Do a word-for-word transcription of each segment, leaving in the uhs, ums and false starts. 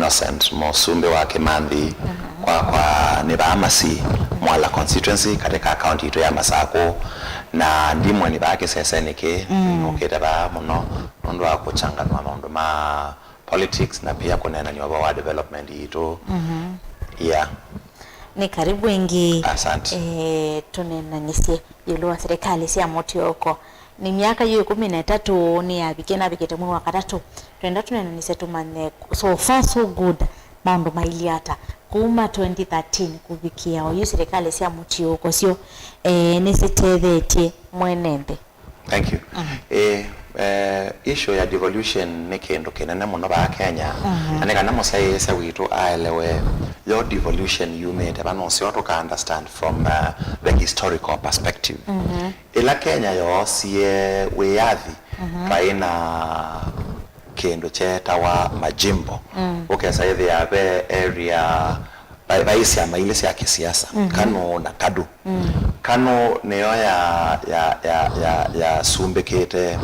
percent mũsumbĩ wa Kĩmanthi kwa, kwa nĩ vaa Masi, Mwala constituency, katika county itũ ya Masaku, na ndimwe nĩ vaa kĩsesenĩ kĩ, nũkĩte vaa mũno nũndũ wa kũchanganua maũndũ ma politics na pia kũneenany'a ũvoo wa development yitũ. Yeah. Nĩ karibu ĩngĩ. Asante. Eh, tũneenanĩsye ĩũlũ wa silikalĩ sya mũtiũko. Nĩ myaka yu ĩkũmi na ĩtatũ nĩyavikie, navikĩte mwei wa katatũ. Twenda tũneenanĩsye tũmanye, so far so good, maũndũ mailyĩ ata kuma twenty thirteen kũvikĩa oyu? Silikalĩ sya mũtiũko syo, eh, nĩsĩtethetye mwene nthĩ? Thank you. Eh, eh, issue ya devolution nĩ kĩndũ kĩnene mũno vaa Kenya. Na nĩ kana mũsyaĩĩsya witũ aelewe yo devolution yumĩte va, nũseo tũka understand from, uh, the historical perspective. Ĩla Kenya yoosie wĩyathi, twaĩ na kĩndũ kyeetawa majimbo. Ũkesa ĩthĩa ve area, vai, vai syama ilĩ sya kĩsiasa, Kanu na Kadu. Kanu nĩyo ya, ya, ya, ya, yasumbĩkĩte,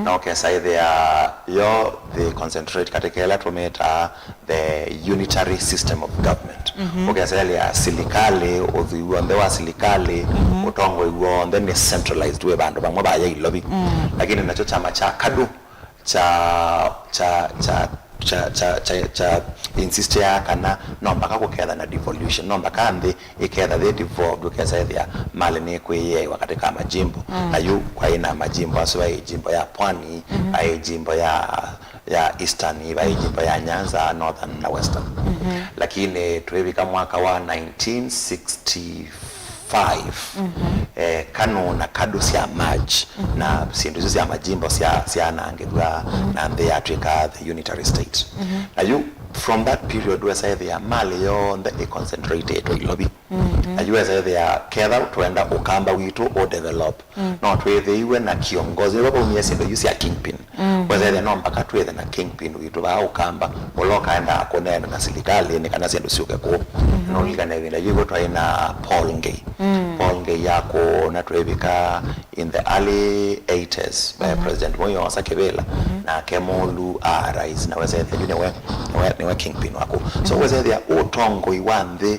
na ũkesa ĩthĩa yo they concentrate katika ĩla tũmĩtaa the unitary system of government. Ũkesa ĩthĩa silikalĩ, ũthwii w'onthe wa silikalĩ, ũtongoi w'onthe nĩ centralized wĩ vandũ vamwe vaya Ilovi. Lakini nakyo kyama kya Kadu kya, kya, kya, kya, kya, kya, kya insistia kana no mpaka kũketha na devolution, no mpaka nthĩ ĩketha yĩ devolved, ũkesa ĩthĩa malĩ nĩkwĩyĩaiwa katika majimbo. Na yu kwaĩ na majimbo asu, vaĩ jimbo ya Pwani, vaĩ jimbo ya, ya Eastern, vaĩ jimbo ya Nyanza, Northern na Western. Lakini twĩvika mwaka wa nineteen sixty five, eh, Kanu na Kadu sya merge, na syĩndũ isu sya majimbo sya, syanangĩthw'a, na nthĩ yatw'ĩka the unitary state. Na yu from that period wesa ĩthĩa malĩ yonthe ĩ concentrated Ilovi. Na yu wesa ĩthĩa ketha twenda Ũkamba witũ ũ develop, no twĩthĩiwe na kiongozi. Nĩvo vaumie syĩndũ isu sya kingpin. Wesa ĩthĩa no mpaka twĩthe na kingpin witũ vaa Ũkamba, ũla ũkaendaa kũneena na silikalĩ nĩ kana syĩndũ syũke kũu. Nũlilikane ĩvinda yu ĩvo twaĩ na Paul Ngei. Paul Ngei ya kũũ na twĩvika in the early eighties, eh, President Moi oosa kĩvĩla, nake Mũlu a rais, na wesa ĩthĩa yu nĩwe, nĩwe, nĩwe kingpin wa kũu. So wesa ĩthĩa ũtongoi wa nthĩ,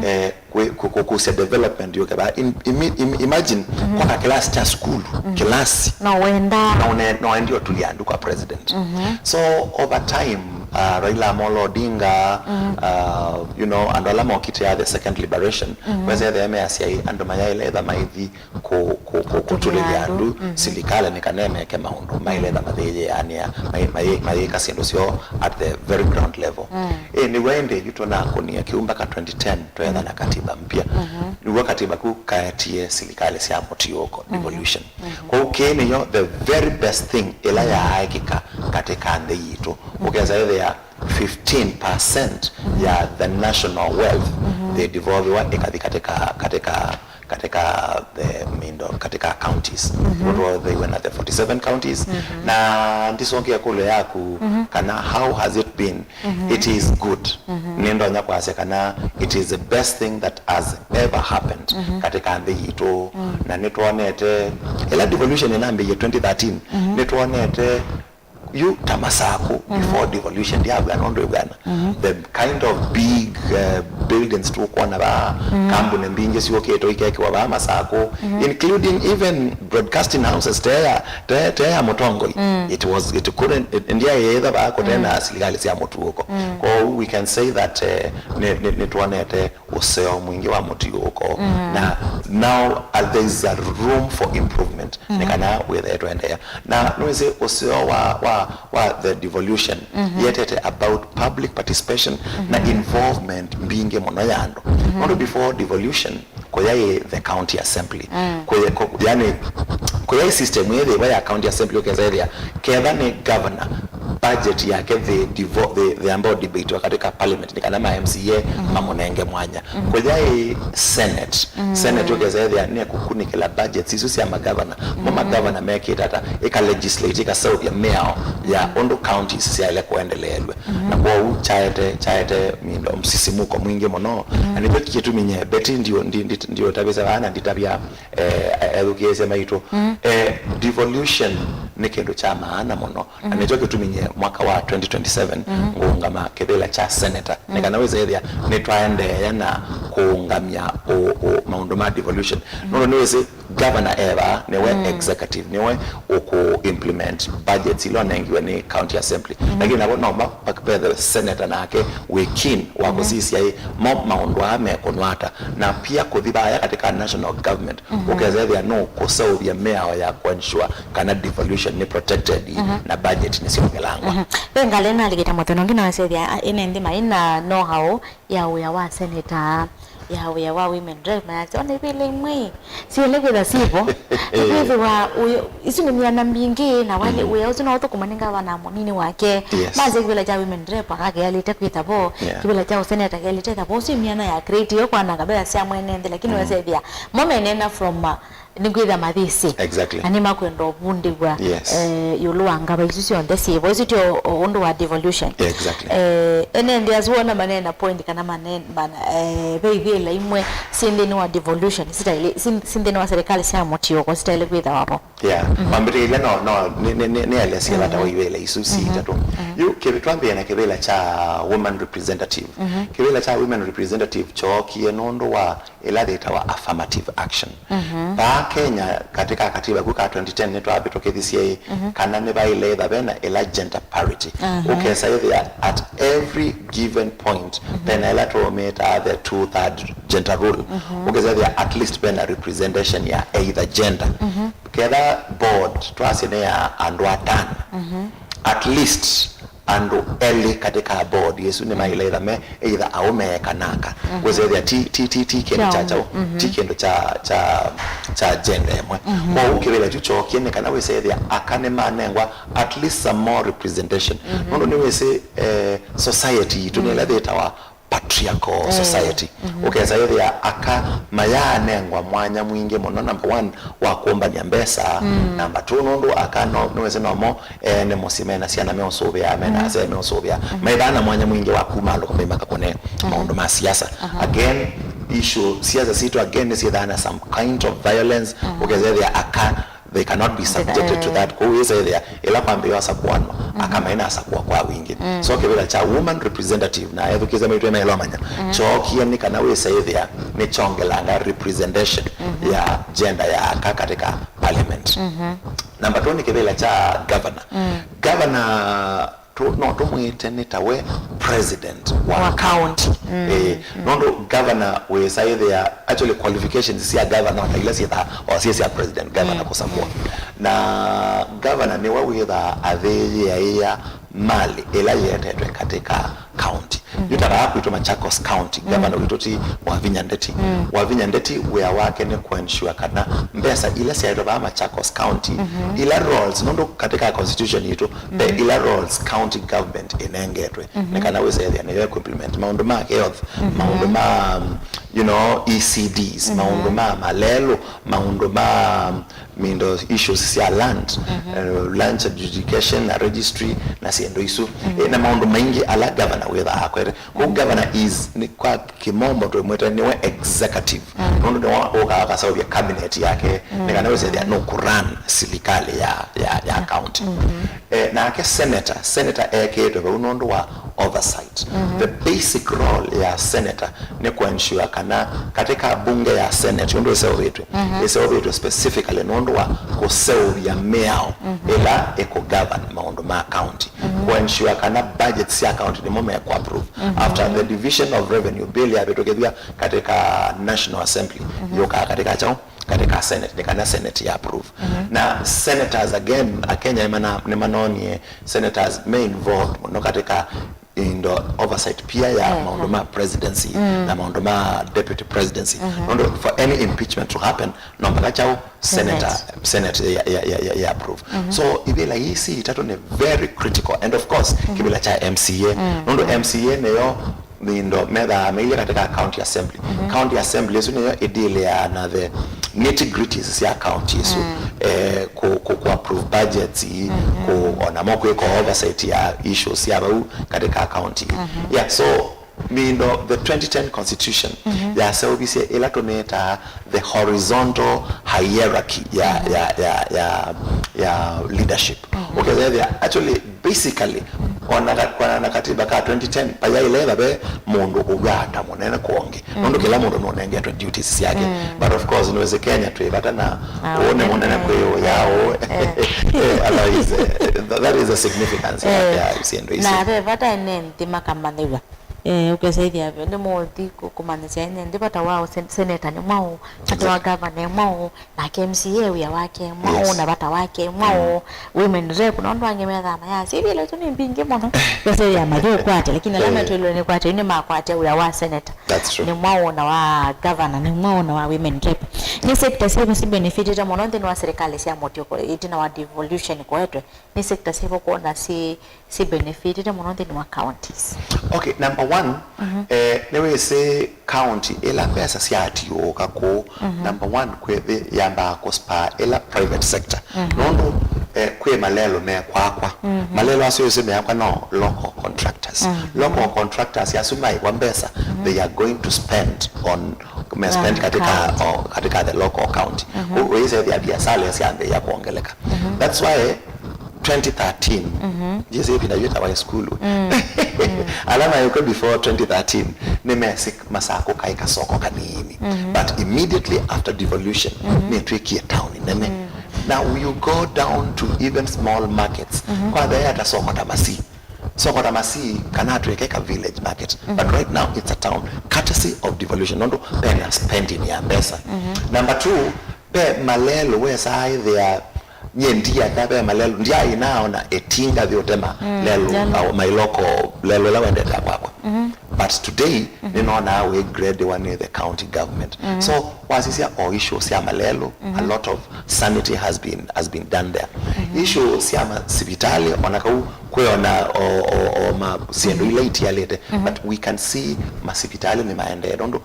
eh, kũ-, kũ-, kũkũsya development yũke vaa. Im-, imi-, im-, imagine, kwa ka class kya sukulu, class. No wenda. No ne-, no endi ũtulia andũ kwa president. So over time, uh, Raila Amolo Odinga, uh, you know, andũ ala mokite ya the second liberation, wesa ĩthĩa me asyai, andũ mayaĩle etha maithi kũ-, kũ-, kũ-, kũtulĩthya andũ, silikalĩ nĩ kana meke maũndũ, maĩle etha mayĩyĩanĩa, mai-, mai-, mayĩka syĩndũ syoo at the very ground level. Ĩ, nĩw'o ĩndĩ yu tũnakũnie kĩu mpaka twenty ten, tweetha na katiba mpya. Nĩw'o katiba kau kaetie silikalĩ sya mũtiũko, devolution. Kwoou kĩĩ nĩyo the very best thing ĩla yaaĩkĩka katika nthĩ yitũ. Ũkesa ĩthĩa fifteen percent ya the national wealth they devolviwa ĩkathi katika, katika, katika the middle, katika counties. Ũtwathĩiwe na the forty seven counties. Na ndisongea kũlyo yaku kana how has it been? It is good. Nĩndonya kwasya kana it is the best thing that has ever happened katika nthĩ yitũ. Na nĩtwonete ĩla devolution ĩnambĩie twenty thirteen, nĩtwonete yu ta Masaku before devolution, ndyaaw'ana ũndũ ĩw'ana. The kind of big, uh, buildings tũkwona vaa, kambuni mbingĩ syũkĩte ikekiwa vaa Masaku, including even broadcasting houses, teya, te-, teya mũtongoi. It was, it couldn't, it, ndyaĩetha vaa kũtena silikalĩ sya mũtuũko. Kwoou we can say that, eh, nĩ, nĩ, nĩtwonete ũseo mwingĩ wa mũtiũko. Na now, uh, there is a room for improvement. Nĩ kana wĩthe twendeea. Na nĩwĩsĩ ũseo wa, wa, wa the devolution yetete about public participation na involvement mbingĩ mũno ya andũ. Nũndũ before devolution, kũyaĩ the county assembly. Kũya-, kũ-, yani, kũyaĩ system ĩthĩwa ya county assembly, ũkesa ĩthĩa ketha nĩ governor, budget yake the devo-, the, the ambao debate wa katika parliament nĩ kana ma M C A mamũnenge mwanya. Kũyaĩ senate. Senate ũkesa ĩthĩa nĩ kũkunĩkĩla budgets isu sya magavana. Mo magavana mekĩte ata, ĩka legislate, ĩkaseũvya mĩao ya ũndũ counties syaĩle kũendeleelw'a. Na kwoou kyaete, kyaete mindo msisimuko mwingĩ mũno. Na nĩkyo kĩtumi nye Betty ndio, ndi, ndi, ndio tavĩsa vaa na nditavya, eh, ethukĩĩsya maitũ. Eh, devolution nĩ kĩndũ kya maana mũno, na nĩkyo kĩtumi nyie mwaka wa twenty twenty-seven ngũũngama kĩvĩla kya senator, nĩ kana wĩsethĩa nĩtwaendeea na kũũngamya ũ, ũ, maũndũ ma devolution. Nũndũ nĩwĩsĩ governor e vaa, nĩwe executive, nĩwe ũkũ implement budgets ila ũnengiwe nĩ county assembly. Lakini navo no ma-, pethe senator nake wĩ keen wa kũsisya ĩ mo maũndũ aa mekũnwata, na pia kũthi vaya katika national government, ũkesethĩa nũkũseũvya mĩao ya kũensure kana devolution nĩ protected na budget nĩsyongelangwa. Ve ngalĩ nalikĩte mũthenya ũngĩ nawasethĩa ĩne nthĩ maina know-how ya wĩa wa senator, ya wĩa wa women rep, mayasya ona ivĩla imwe syĩle kwĩtha sivo. Nĩkwĩthĩwa wĩa, isu nĩ myana mbingĩ, na wale wĩa ũsu no ũthũkũma nĩ ngavana mũnini wake. Yes. Masya kĩvĩla kya women rep akakealĩte kwĩtha vo, yeah, kĩvĩla kya ũseneta kealĩte ĩtha vo. Ũsu myana ya create yo kwananga mbesa sya mwene nthĩ, lakini wesethĩa mo menena from, uh, nĩkwĩthĩa mathĩsĩ. Exactly. Na nĩmakwenda ũvundĩw'a, yes, eh, ĩũlũ wa ngava isu syonthe syĩvo. Isu tyo ũndũ wa devolution. Yeah, exactly. Eh, ene nthĩ asu wona manena point kana manena, mana, eh, ve ivĩla imwe syĩ nthĩnĩ wa devolution, sitaĩlĩ, syĩ, syĩ nthĩnĩ wa serikali sya mũtiũko, sitaĩlĩ kwĩthĩwa vo. Yeah. Kwambĩlĩĩlya no, no, nĩ, nĩ, nĩ, nĩelesye vata wa ivĩla isu syĩ itatũ. Yu kĩvĩ twambĩe na kĩvĩla kya woman representative. Kĩvĩla kya women representative kyookie nũndũ wa ĩla yĩtawa affirmative action. Vaa Kenya, katika katiba kuu ka twenty ten nĩtwavĩtũkĩthisye ĩ, kana nĩvaĩle ĩtha vena ĩla gender parity. Ũkesa ĩthĩa at every given point, vena ĩla tũmĩtaa the two-third gender rule. Ũkesa ĩthĩa at least vena representation ya either gender. Ketha board twasye nĩ ya andũ atano, at least andũ elĩ katika board ĩsu nĩmaĩle ĩtha me either aũme kana aka. Wĩsethĩa ti, ti, ti, ti kĩndũ kya kyaũ, ti kĩndũ kya, kya, kya gender ĩmwe. Kwoou kĩvĩla kyu kyookie nĩ kana wĩsethĩa aka nĩmanengwa at least some more representation. Nũndũ nĩwĩsĩ, eh, society yitũ nĩ ĩla yĩtawa patriarchal society. Ũkesa ĩthĩa aka mayaanengwa mwanya mwingĩ mũno, number one, wa kũmbany'a mbesa, number two, nũndũ aka no, nĩwĩsĩ nomo ene mũsyĩ mena syana meũsũvĩa, mena asyai meũsũvĩa, maithaa na mwanya mwingĩ wa kuma alũkũmi makakũne maũndũ ma siasa. Again, issue, siasa sitũ again nĩsyĩthaa na some kind of violence. Ũkesa ĩthĩa aka they cannot be subjected to that. Kwoou wĩsa ĩthĩa ĩla kwambĩĩwa sakũanwa, aka maina asakũa kwa wingĩ. So kĩvĩla kya woman representative, na ethukĩĩsya maitũ maĩle ũmanya, kyookie nĩ kana wĩsa ĩthĩa nĩkyongelanga representation ya gender ya aka katika parliament. Number two nĩ kĩvĩla kya governor. Governor tũ-, no tũmwĩte nĩ tawe president wa county. Eh, nũndũ governor wĩsa ĩthĩa, actually qualifications sya governor o ta ila syĩthaa o syĩ sya president, governor kũsakũa. Na governor nĩwe wĩthaa athĩĩaĩa mali ĩla yĩetetwe katika county. Yu ta vaa kwitũ Machakos County, governor witũ ti Wavinya Ndeti. Wavinya Ndeti wĩa wake nĩ kũensure kana mbesa ila syaetwe vaa Machakos County, ila roles, nũndũ katika constitution yitũ, ve ila roles county government ĩnengetwe, nĩ kana wĩsethĩa nĩyo ĩkũ implement maũndũ ma health, maũndũ ma, um, you know, E C Ds, maũndũ ma malelũ, maũndũ ma, um, mindo issues sya land, eh, land adjudication na registry na syĩndũ isu. Eh, na maũndũ maingĩ ala governor wĩthaa akwete. Kwoou governor is, nĩ kwa kĩmombo twĩmwĩta nĩwe executive. Nũndũ nĩwe ũkaa akaseũvya cabinet yake, nĩ kana wĩsethĩa nũkũrun silikalĩ ya, ya, ya county. Eh, nake senator, senator ekĩĩtwe vau nũndũ wa oversight. The basic role ya senator nĩ kũensure kana katika bunge ya senate, ũndũ ĩseũvĩtw'e, ĩseũvĩtw'e specifically nũndũ wa kũseũvya mĩao ĩla ĩkũgovern maũndũ ma county, kũensure kana budget sya county nĩmo mekũapprove. After the division of revenue bill yavĩtũkĩthw'a katika National Assembly, yũkaa katika kyaũ, katika senate, nĩ kana senate ya approve. Na senators again, Akenya nĩmana-, nĩmanonie senators me involved mũno katika indo oversight pia ya maũndũ ma presidency na maũndũ ma deputy presidency. Nũndũ for any impeachment to happen, no mpaka kyaũ, senator, senate ya, ya, ya, ya, ya approve. So ivĩla ii itatũ nĩ very critical, and of course kĩvĩla kya M C A, nũndũ M C A nĩyo indo methaa mailye katika county assembly. County assembly ĩsu nĩyo ĩdealĩaa na the nitty gritties sya county ĩsu, eh, ku, ku, ku approve budgets, ku, onamo kwĩka oversight ya issues sya vau katika county. Yeah, so mindo the twenty ten constitution yaseũvisye ĩla tũmĩtaa the horizontal hierarchy ya, ya, ya, ya ya leadership. Ũkethethia, actually, basically, ona ka- kwana na katiba ka twenty ten, payaile ĩtha ve mũndũ ũw'aa ta mũnene kwa ũngĩ. Nũndũ kĩla mũndũ nũnengetwe duties syake. But of course, nĩwĩsĩ Kenya twĩ vata na ũũ nĩ mũnene kwĩ ũũ ya ũũ. Eh, otherwise, eh, th- that is the significance ya, ya syĩndũ ici. Na ve vata ene nthĩ makamanyĩw'a. Eh, ũkesa ĩthĩa nĩ mũthi kũ- kũmanyĩsya ene nthĩ vata wa sen- seneta nĩ mwaũ, vata wa gavana nĩ mwaũ, nake M C A wĩa wake mwaũ, na vata wake mwaũ, women rep, nũndũ angĩ methaa mayasya ivĩla isu nĩ mbingĩ mũno. Kwasĩthĩa mayĩũkwatya, lakini ala metwĩlwe nĩ kwatya, yu nĩmakwatya wĩa wa seneta. That's true. Nĩ mwaũ na wa gavana, nĩ mwaũ na wa women rep. Nĩ sector syĩva si benefitĩte mũno nthĩnĩ wa serikali sya mũtiũko ĩtina wa devolution kũetwe? Nĩ sector syĩva kwona si si benefitĩte mũno nthĩnĩ wa counties? Okay, number one, eh, nĩwĩsĩ county ĩla mbesa syatiũũka kũu, number one, kwĩthĩ yambaa kũspaa ĩla private sector. Nũndũ, eh, kwĩ malelũ mekwakwa. Malelũ asu ĩsĩ meakwa no local contractors. Local contractors asu maĩwa mbesa, they are going to spend on, me spend katika, o, katika the local county. Ũisethĩa biasala syambĩĩa kuongeleka. That's why twenty thirteen, ndiĩsĩ ĩvinda yĩtawa ĩsukulu. Ala maĩũka before twenty thirteen nĩmesĩ Masakũ kaĩ kasoko kanini. But immediately after devolution, nĩtwĩkie town nene. Now you go down to even small markets. Kwa thaya ta soko ta Masii. Soko ta Masii kana twĩke ka village market. But right now it's a town courtesy of devolution. Nũndũ pena spending ya mbesa. Number two, ve malelũ wesaa ĩthĩa, nyie ndiatha ve malelũ, ndyaĩ naona ĩtinga thi ũtema lelũ, au my local lelũ ĩla wendete kwakwa. But today, nĩnonaa wĩ grade one nĩ the county government. So, wasisya o issue sya malelũ, a lot of sanity has been, has been done there. Issue sya masivitalĩ, ona kau kwĩona o, o, o ma syĩndũ ila itialĩte, but we can see masivitalĩ nĩ maendee. Nũndũ,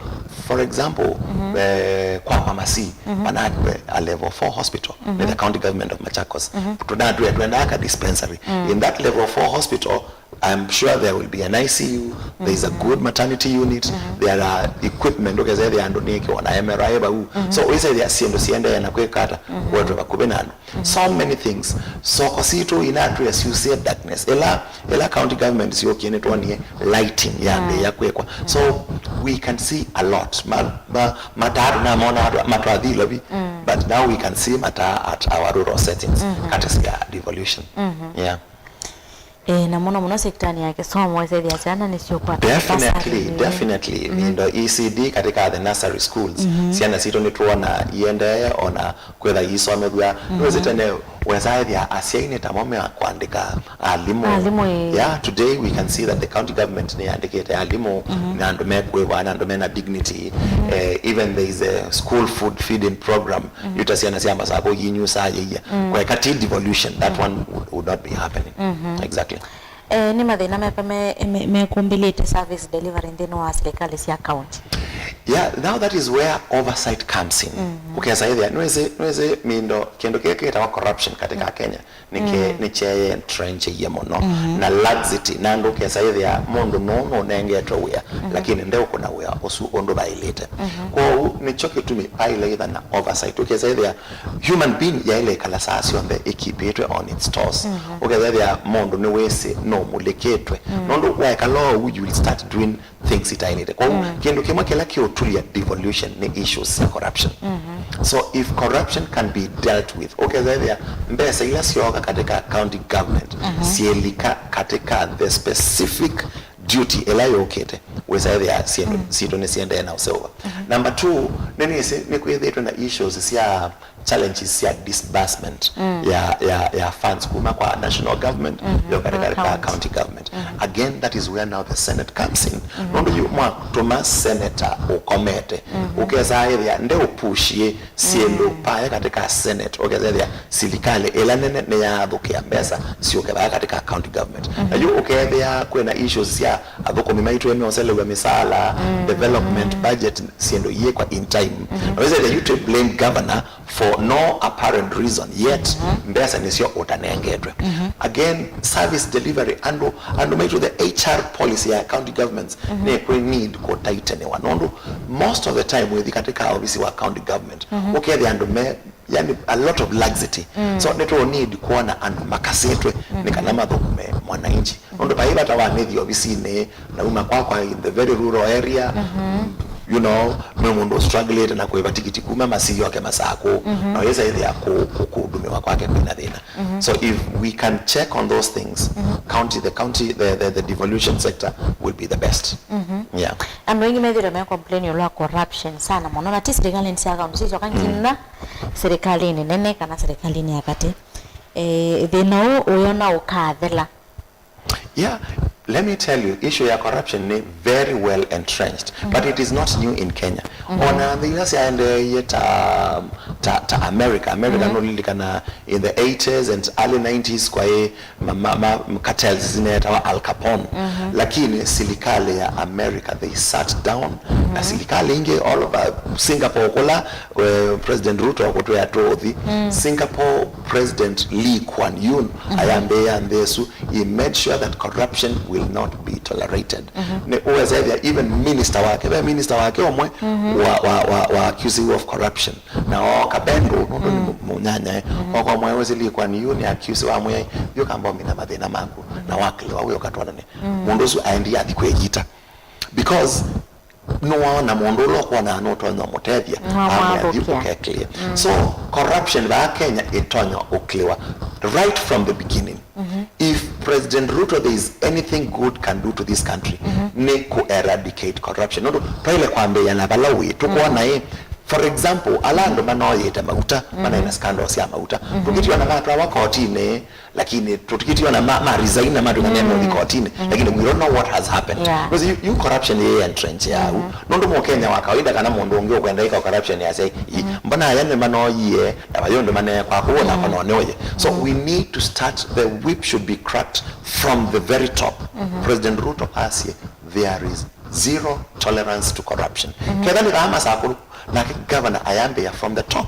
for example, eh, kwakwa Masii, panatwe a level four hospital nĩ the county government of Machakos. Tũnatwĩa twendaa ka dispensary. In that level four hospital, I'm sure there will be an I C U, there is a good maternity unit, there are equipment, ũkesethĩa andũ nĩkĩwa na M R I vau. So, ũisethĩa syĩndũ siendee na kwĩka ata, kwetwe vakuvĩ na andũ. So many things. Soko sitũ inatwĩa syusie darkness. Ĩla, ĩla county government syũkie nĩtwonie lighting yambĩĩa kwĩkwa. So we can see a lot. Ma, ma, mataa tũnamona matwathi Ilovi, but now we can see mataa at our rural settings. Courtesy ya devolution. Yeah. Eh, na mũno mũno sekitani ya kĩsomo, wĩsethĩa syana nĩsyũkwata definitely, bursary. Definitely. Indo E C D katika the nursery schools. Syana sitũ nĩtwona iendee ona kwĩtha iisomethw'a. Nĩwĩsĩ tene wesaĩthĩa asyai nĩ tamo mea kwandĩka alimũ. Alimũ, ĩĩ. Yeah, today we can see that the county government nĩyandĩkĩte alimũ, na andũ mekũĩvwa, na andũ mena dignity. Eh, even there is a school food feeding program. Yu ta syana sya Masakũ inyusaa yĩia. Kwaeka ti devolution, that one would, would not be happening. Exactly. Eh, nĩ mathĩna mepa me, me, mekumbĩlĩte service delivery nthĩnĩ wa silikalĩ sya county? Yeah, now that is where oversight comes in. Ũkesa ĩthĩa, nĩwĩsĩ, nĩwĩsĩ mindo, kĩndũ kĩĩ kĩtawa corruption katika Kenya nĩke, nĩkyeye entrenchie mũno. Na laxity, na andũ ũkesa ĩthĩa mũndũ nũũ nũnengetwe wĩa, lakini ndeũkũna wĩa ũsu ũndũ vaĩlĩte. Kwoou nĩkyo kĩtumi vaĩle ĩtha na oversight. Ũkesa ĩthĩa human being yaĩle ĩkala saa syonthe ĩkipĩtwe on its toes. Ũkethethĩa mũndũ nĩwĩsĩ nũmulĩkĩtwe. Nũndũ waekala ũu, you will start doing things itaĩlĩte. Kwoou kĩndũ kĩmwe kĩla kĩũtulia devolution nĩ issues sya corruption. So if corruption can be dealt with, ũkethethĩa mbesa ila syooka katika county government syĩlika katika the specific duty ĩla yũkĩte, wĩsaĩthĩa syĩndũ sitũ nĩsiendee na ũseũva. Number two, nĩnĩsĩ nĩkwĩthĩtwe na issues sya challenges sya disbursement ya, ya, ya funds kuma kwa national government yoka katika county government. Again, that is where now the Senate comes in. Nũndũ yu mwatũma senator ũkomete, ũkesaĩthĩa ndeũpushie syĩndũ paya katika Senate, ũkethethĩa silikalĩ ĩla nene nĩyaathũkĩa mbesa syũke vaya katika county government. Na yu ũkethĩa kwĩna issues sya athũkũmi maitũ meũselew'a mĩsaala, development budget, syĩndũ iyĩkwa in time. Na wĩsethĩa yu twĩ blame governor for no apparent reason, yet mbesa nĩsyo ũtanengetwe. Again, service delivery, andũ, andũ maitũ, the H R policy ya county governments nĩkwĩ need kũtaiteniwa, nũndũ most of the time wĩthi katika ofisi wa county government, ũkethĩa andũ me yani a lot of laxity. So nĩtũ need kuona andũ makasĩtwe nĩ kana mathũkũme mwananchi. Nũndũ vai vata wa nĩthi ovisinĩ, nauma kwakwa in the very rural area, you know, me mũndũ ũstrugglĩte na kũĩva tikiti kuma Masii oke Masakũ, na ũyĩsa ĩthĩa kũ- kũ- kũhudumiwa kwake kwĩna thĩna. So if we can check on those things, county, the county, the, the, the devolution sector will be the best. Yeah. Andũ aingĩ methĩĩtwe me complain ũla wa corruption sana mũno, na ti silikalĩnĩ sya kaunti sisyoka, nginya silikalĩnĩ nene kana silikalĩnĩ ya katĩ. Eh, thĩna ũũ ũyona ũkathela? Yeah, let me tell you, issue ya corruption ni very well entrenched, but it is not new in Kenya. Ona nthĩ ila syaendeeie ta, ta, ta America. America, nũlilikana in the eighties and early nineties, kwaĩ ma, ma, ma, cartels zineetawa Al Capone. Lakini silikalĩ ya America, they sat down, na silikalĩ ingĩ all over Singapore kũla, eh, President Ruto kũtwĩa tũthi. Singapore President Lee Kuan Yew ayambĩĩa nthĩ ĩsu, he made sure that corruption will not be tolerated. Nĩ ũweza ethĩa even minister wake, ve minister wake ũmwe wa, wa, wa, wa accused of corruption. Na ooka Bendo, nũndũ nĩ mũ- mũnyanyae, ooka ũmwe wĩsĩ Lee Kuan Yew nĩ accused, wamwĩa, "Yu kamba ũmina mathĩna maku," na wakĩlĩwa wĩ ũkatwanane. Mũndũ ũsu aendie athi kwĩyita. Because nĩwaona mũndũ ũla ũkwonaa nũtonya ũmũtethya, amwĩa, "Thiĩ ũke clear." So corruption vaa Kenya ĩtonya ũkĩlĩwa right from the beginning. If President Ruto, there is anything good can do to this country, nĩ kũ eradicate corruption. Nũndũ twaĩle kwambĩĩa na vala wĩ, tũkwona ĩ, for example, ala andũ manoyĩte mauta, manaĩ na scandals sya mauta, tũkĩtiona matwawa kotinĩ, lakini tũtikĩtiona ma, ma resign na matwĩka me mothi kotinĩ, lakini we don't know what has happened. Yeah. Because you, you corruption yĩ entrench yau. Nũndũ Mũkenya wa kawaida kana mũndũ ũngĩ ũkwenda ĩka corruption yasya, "Ĩ, mbona aya nĩmanoyie, na vayĩ ũndũ maneekwa kũu, onakwa no nĩũye." So we need to start, the whip should be cracked from the very top. President Ruto asye, "There is zero tolerance to corruption." Ketha nĩ vaa Masakũ, nake governor ayambĩĩa from the top.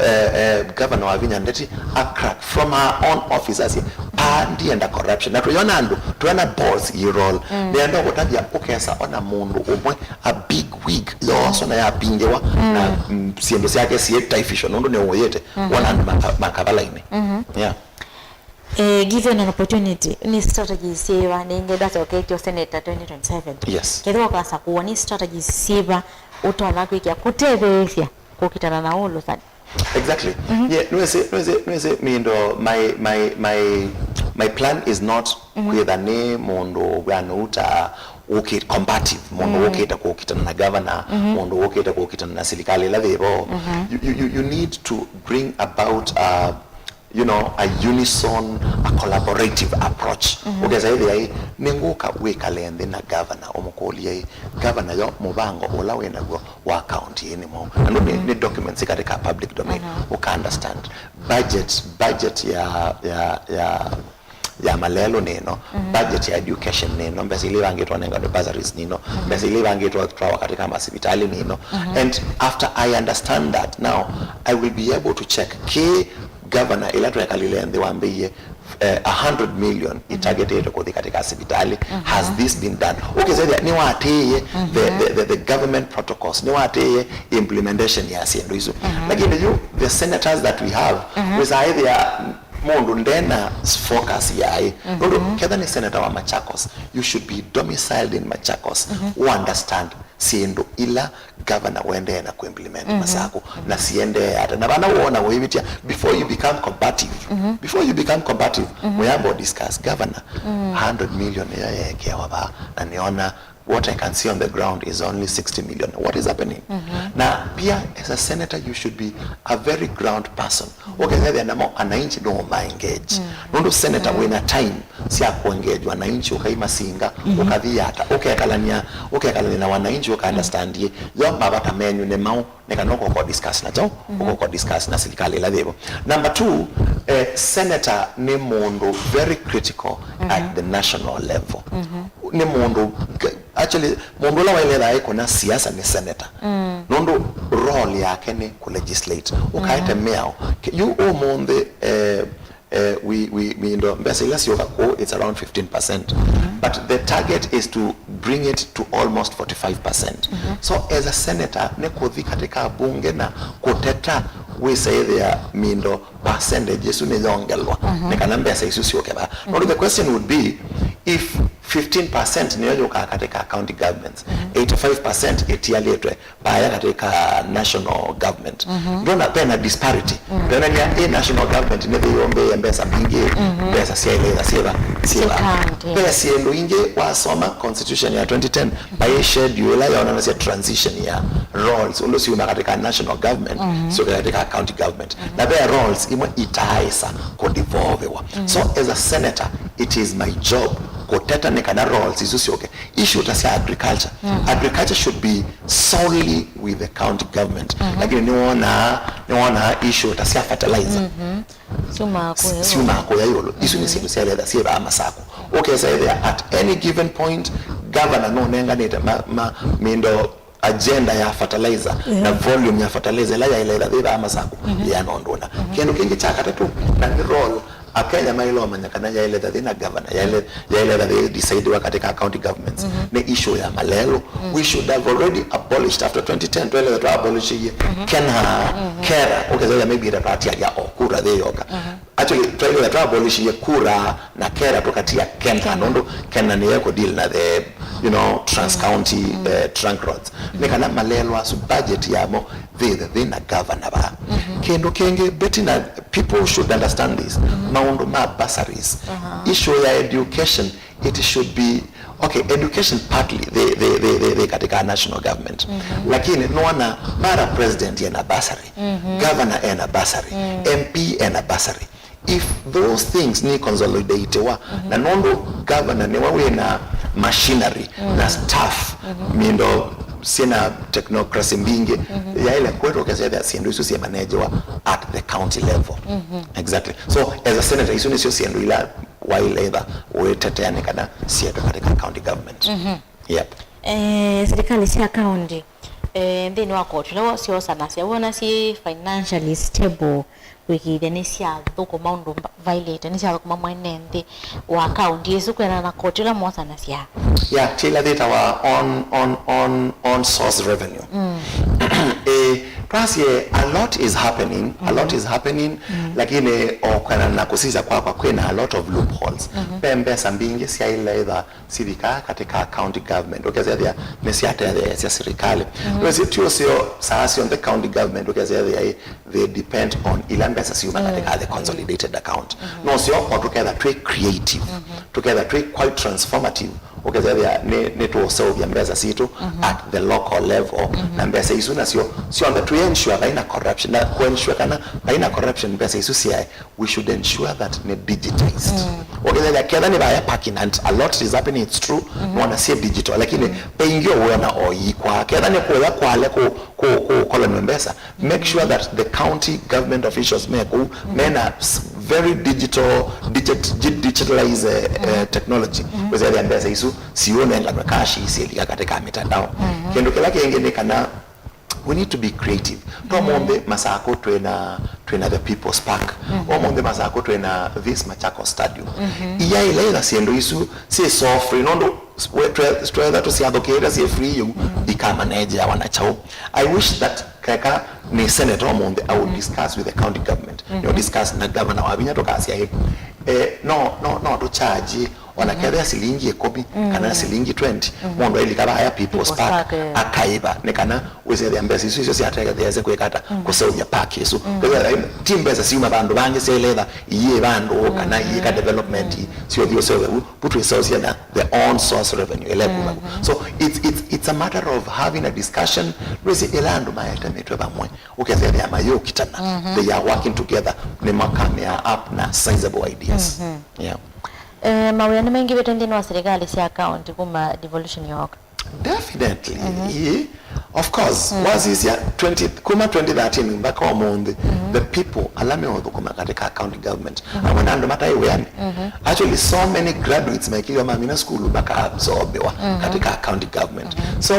Eh, eh, governor Wavinya Ndeti a crack from her own office, asye, "Paa ndienda corruption." Na tũyona andũ, twena boss ye role. Nĩenda kũtavya ũkesa ona mũndũ ũmwe, a big wig, yooswa na yapingĩwa, na, mm, syĩndũ syake siĩ taifisho, nũndũ nĩũũyĩte, wona andũ maka- makavalainĩ. Yeah. Eh, given an opportunity, nĩ strategies syĩva nĩngĩ ndasoketye senator twenty twenty-seven? Yes. Kethĩwa ũkasakũwa, nĩ strategies syĩva ũtonya kwĩkĩa kũtetheesya kũkitana na ũlũsani? Exactly. Yeah, nwĩsĩ, nwĩsĩ, nwĩsĩ Mindo, my, my, my, my plan is not kwĩtha nĩ mũndũ wĩanũu ta ũkĩ- combative, mũndũ ũkĩte kũkitana na governor, mũndũ ũkĩte kũkitana na silikalĩ ĩla yĩvo. You, you, you, you need to bring about a, you know, a unison, a collaborative approach. Ũkesa ĩthĩa ĩ, nĩngũka wĩkale nthĩ na governor, ũmũkũlye ĩ, "Governor, yo mũvango ũla wĩ naw'o wa county ĩĩ nĩ mwaũ?" Na nĩ, nĩ documents katika public domain. Ũka understand budget, budget ya, ya, ya, ya malelũ nĩ ĩno, budget ya education nĩ ĩno, mbesa ila ivangĩtwe nengano bursaries nĩ ino, mbesa ila ivangĩtwe twawa katika masivitali nĩ ino. And after I understand that, now I will be able to check kĩ governor ĩla twekalile nthĩ wambĩie, eh, a hundred million itargetĩtwe kũthi katika sivitali. Has this been done? Ũkĩsethĩa nĩwatĩĩe the, the, the, the government protocols, nĩwatĩĩe implementation ya syĩndũ isu. Lakini yu, the senators that we have, wĩsaĩthĩa mũndũ ndena focus yaĩ. Nũndũ ketha nĩ senator wa Machakos, you should be domiciled in Machakos. You understand syĩndũ ila governor wendee na kũimplement Masakũ, na siendee ata, na vana wona wĩvĩtya. Before you become combative, before you become combative, mũyamba discuss governor, hundred million ĩyo yeekewa vaa, na nĩona what I can see on the ground is only sixty million. What is happening? Na pia, as a senator, you should be a very ground person. Ũkethethĩa namo ananchi no ma engage. Nũndũ senator wĩna time sya kũengage wananchi, ũkaimasinga, ũkathi ata, ũkekalania, ũkekalania na wananchi, ũka understand ye, yo mavata menyu nĩ maũ, nĩ kana ũkoka discuss na kyaũ, ũkoka discuss na silikalĩ ĩla yĩvo. Number two, eh, senator nĩ mũndũ very critical at the national level. Nĩ mũndũ, actually, mũndũ ũla waĩlethaa ĩkũna siasa nĩ senator. Nũndũ role yake nĩ kũ legislate. Ũkaete mĩao. Ke- yu ũmũnthĩ, eh, eh, we, we, we ndo, mbesa ila syoka kũu, it's around fifteen percent. But the target is to bring it to almost forty-five percent. So as a senator, nĩ kũthi katika bunge na kũteta wĩsaĩthĩa mindo percentage ĩsu nĩyongelwa nĩ kana mbesa isu syũke vaa. Nũndũ the question would be, if fifteen percent nĩyo yũkaa katika county governments, eighty-five percent ĩtialĩtwe vaya katika national government. Ndona vena disparity. Ndonania ĩ national government nĩthĩyũmbĩĩe mbesa mbingĩ, mbesa syaĩlĩtha syĩva, syĩva. Ve syĩndũ ingĩ wasoma constitution ya twenty ten, vai schedule ĩla yonanasya transition ya roles, ũndũ syuma katika national government, syũke katika county government. Na ve roles imwe itaaĩsa kũdevolviwa. So as a senator, it is my job kũteta nĩ kana roles isu syũke. Issue ta sya agriculture. Agriculture should be solely with the county government. Lakini nĩwonaa, nĩwonaa issue ta sya fertilizer. Syumaa kũya ĩũlũ. Syumaa kũya ĩũlũ. Isu nĩ syĩndũ syaĩlĩtha syĩ vaa Masakũ. Ũkesa ĩthĩa at any given point, governor nũnenganĩte ma, ma, mindo agenda ya fertilizer na volume ya fertilizer ĩla yaĩlĩtha yĩ vaa Masakũ, yĩana ũndũ ũna. Kĩndũ kĩngĩ kya katatũ, na nĩ role Akenya maĩle ũmanya kana yaĩlĩtha yĩ na governor, yaĩle-, yaĩlĩtha yĩ decidiwa katika county governments, nĩ issue ya malelũ. We should have already abolished after twenty ten, twaĩlĩtha twa abolishie KENHA, KERA, ũkethĩa maybe ĩtatwatialya o kura yĩ yoka. Actually, twaĩlĩtha twa abolishie kura na KERA tũkatia KENHA, nũndũ KENHA nĩyo ĩkũ deal na the, you know, trans county, eh, trunk roads. Nĩ kana malelũ asu budget yamo yĩthĩe yĩ na governor vaa. Kĩndũ kĩngĩ, Bettina, people should understand this. Maũndũ ma bursaries. Issue ya education, it should be, okay, education partly, they, they, they, they, they katika national government. Lakini nĩwona mara president ena bursary, governor ena bursary, M P ena bursary. If those things nĩ consolidatewa, na nũndũ governor nĩwe wĩna machinery na staff, mindo syĩna technocracy mbingĩ, yaĩle kwĩtwa ũkethĩa syĩndũ isu syĩ managewa at the county level. Exactly. So, as a senator, isu nĩsyo syĩndũ ila waĩle ĩtha ũitetea nĩ kana syĩtwe katika county government. Yep. Eh, serikali sya county, eh, nthĩnĩ wa koti ũla woo syosanasya, wona syĩ financially stable, kũĩkĩĩthya nĩsyathũkũma ũndũ mba-, vaĩlĩte, nĩsyathũkũma mwene nthĩ wa county ĩsu kwĩanana na koti ũla mosanasya? Yeah, kĩla thĩtawa on, on, on, on source revenue. Eh, twasye a lot is happening, a lot is happening, lakini o kwĩanana na kũsisya kwakwa kwĩna a lot of loopholes. Ve mbesa mbingĩ syaĩle ĩtha sivika katika county government, ũkethĩa nĩsyatetheesya serikali. Wĩsĩ ti ũseo saa syonthe county government ũkethĩa they depend on ila mbesa siuma katika the consolidated account. No syo o tũketha twĩ creative, tũketha twĩ quite transformative, ũkethĩa nĩ, nĩtũũseũvya mbesa sitũ at the local level, na mbesa isu nasyo syonthe tũ ensure vaina corruption, na kũ ensure kana vaina corruption mbesa isu syae we should ensure that nĩ digitized. Ũkethĩa ketha nĩ vaya parking, and a lot is happening, it's true, nona syĩ digital, lakini paingĩ ũwona o ikwaa. Ketha nĩ kũya kwale kũ, kũ, kũ colony mbesa, make sure that the county government officials me kũu mena s-, very digital, digit-, digitalized, eh, eh, technology. Wĩsethĩa mbesa isu siũnenganwe cash isilika katika mitandao. Kĩndũ kĩla kĩngĩ nĩ kana we need to be creative. To ũmũnthĩ Masakũ twĩna, twĩna the People's Park. Ũmũnthĩ Masakũ twĩna this Machakos Stadium. Ia ila ila syĩndũ isu syĩ so free, nũndũ we-, twe-, twetha tũsyathũkĩĩte syĩ free yu, ikamanegeawa na kyaũ? I wish that keka nĩ senator ũmũnthĩ, I would discuss with the county government. Nĩo discuss na governor Wavinya tũkasya ĩ, eh, no, no, no tũcharge Ona kethĩa silingi ĩkũmi kana silingi twenty, mũndũ ailika vaya People's Park, akaĩva, nĩ kana wĩsethĩa mbesa isu isyo syatetheesye kwĩka ata? Kũseũvya park ĩsu. Kethĩa ti mbesa siuma vandũ vangĩ, syaĩle ĩtha iyĩ vandũ kana iyĩka development, syothi ũseũvya vu, vu twĩseũvya na the own source revenue ĩla ĩkuma vu. So it's, it's, it's a matter of having a discussion. Wĩsĩ ĩla andũ maetemetwe vamwe, ũkethĩa mayũkitana, they are working together, nĩmakamea up na sizable ideas. Yeah. Eh, mawĩa nĩmaingĩvĩte nthĩnĩ wa silikalĩ sya kaũntĩ kuma devolution yooka. Definitely. Ĩĩ. Of course, wasisya twenty, kuma twenty thirteen mpaka ũmũnthĩ, the people ala meũthũkũma katika county government, amwe na andũ mataĩ wĩanĩ. Actually, so many graduates maikilwa mamina sukulu makaabsorbiwa katika county government. So,